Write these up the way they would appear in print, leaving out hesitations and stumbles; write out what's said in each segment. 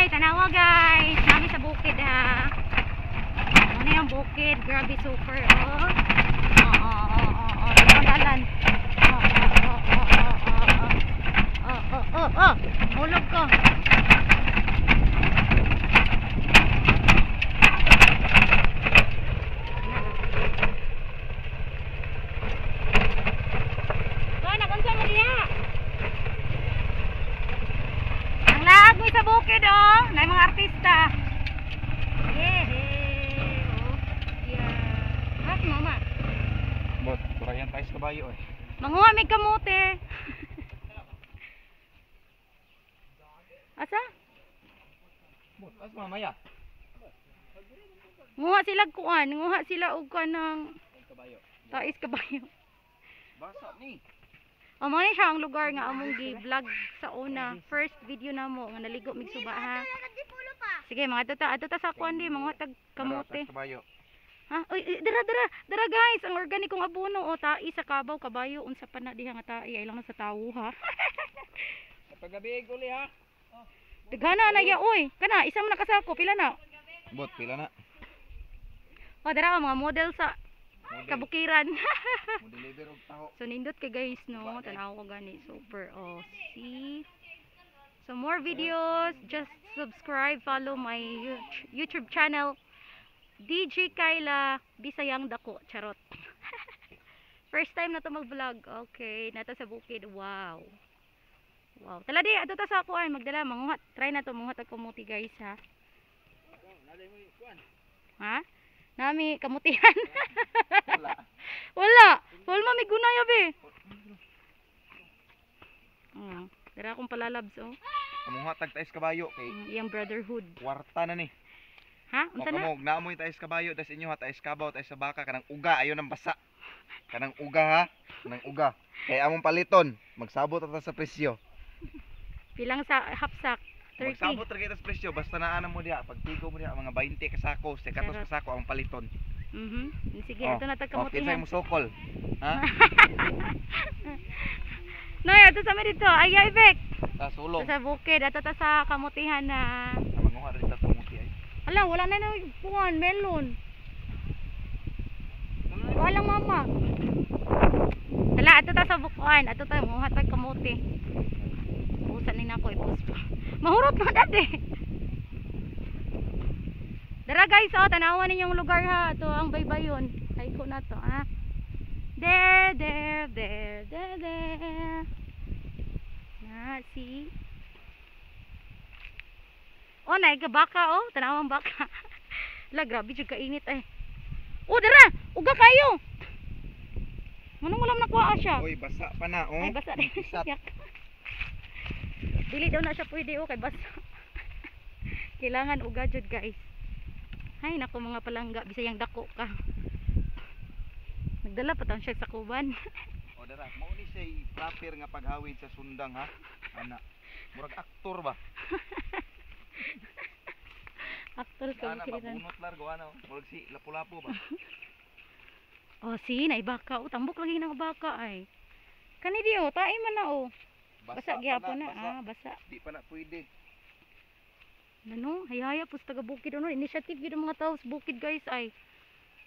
Hi, tanawa guys. Nami sa bukid ha. Ano yung bukid? Grabe super oh. Oo. Oh, dalan. Oo. Oh. Hulog ko. Nakunsa mo diha? Ang laag mo sa bukid oh, na mga artista. Yeah. Oh. Yeah. Ha, mama. Bot, burayan tayo sa kabayo eh. Manguha may kamote. Asa? Bot, as mamaya. Nguha sila kuan, nguha sila og kanang Kabayo. Tais kabayo. Basa ni. O mo ni siya ang lugar nga among gi-vlog sa una, first video na mo nga naligo mig suba ha. Sige, mga tuta, ato ta sa kuan di manguha tag kamote. Taas kabayo. Ha? Uy, uy, dara dara, dara guys, ang organikong abono o tai sa kabaw kabayo unsa pa na diha nga tai ay lang na sa tawo ha. Pagabi uli ha. Daghana na ya oy. Kana isa man nakasako pila na. Bot, pila na. O dara ang mga model sa kabukiran. Mo deliver og taho. So nindot kay guys no, tanaw ko gani super oh. See? So more videos, just subscribe, follow my YouTube channel DJ Kyla Bisayang Dako, charot. First time na to mag-vlog. Okay, nata sa bukid. Wow. Wow. Tala di, ato ta sa kuan magdala manguha. Try na to manguha tag kamuti guys ha. Ha? Nami kamutihan. Wala. Wala. Wala ma may gunay abi. Dara akong palalabs oh. Kamuha tag taas kabayo kay Iyang brotherhood. kwarta na ni. Ha? O Unsa na? kamo, naamoy taas kabayo tas inyo ha taas kabaw taas sa baka kanang uga ayo nang basa. Kanang uga ha, kanang uga. Kay among paliton, magsabot ta sa presyo. Pilang sa half sack? 30. Magsabot ra kita sa presyo basta naa na mo diha, pagtigo mo diha mga 20 ka sako, 50 Charot. ka sako ang paliton. Sige, ato na tag Oh, kinsay kamutihan. mo sokol? Ha? Noy, ato sa mi dito. Ay, ay, Bek. Ta sulong. Ato sa bukid, ato ta sa kamutihan na. Manguha ra ta kamuti ay. Ala, wala na na kuan, melon. Walang mama. Tala, ato ta sa bukuan, ato ta manguha tag kamote. Usan ni nako i-post pa. Mahurot na dad eh. Dara guys, oh, tanawan ninyong lugar ha. Ito ang baybayon. Ay ko na to, ha. There, there, there, there, there. Na, see? Oh, naay ka baka, oh. Tanawang baka. La, grabe jud kainit eh. Oh, dara! Uga kayo! Manong wala nakuha siya? Oy, basa pa na oh. Ay, basa rin. Isat. Yak. Dili daw na siya pwede oh, kay basa. Kailangan uga jud guys. Ay, nako mga palangga, bisayang dako ka. Nagdala pa taon siya sa kuban. O dara, mao ni siya proper nga paghawid sa sundang ha. Ana. Murag aktor ba? Aktor sa Ana bukiran. mabunot largo ana. Murag si Lapu-Lapu ba? Oh, see, na baka. Oh, tambok lagi ng baka ay. Kani di oh, tae man na oh. Basa pa gyapon na. basa. Ah, basa. Di pa na pwede. Ano, hayaya po sa taga bukid ano, initiative gyud ang mga tao sa bukid guys ay.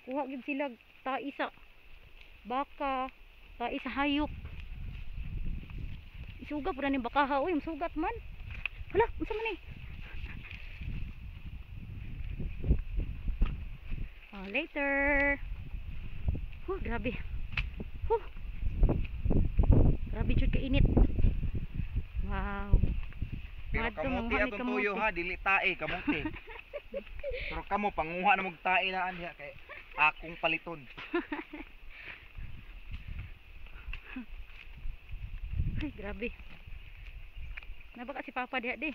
Kuha gyud sila tae sa baka, tae sa hayop. Isuga pud ni baka ha, uy, sugat man. Hala, unsa man ni? Oh, later. Huh, grabe. Huh. Grabe jud kainit. Wow. Pero Madto, kamuti manguha ni atong tuyo kamote. ha, dili tae kamuti. Pero kamo panguha na mog tae na diha kay akong paliton. Ay, grabe. Nabaka si Papa diha di.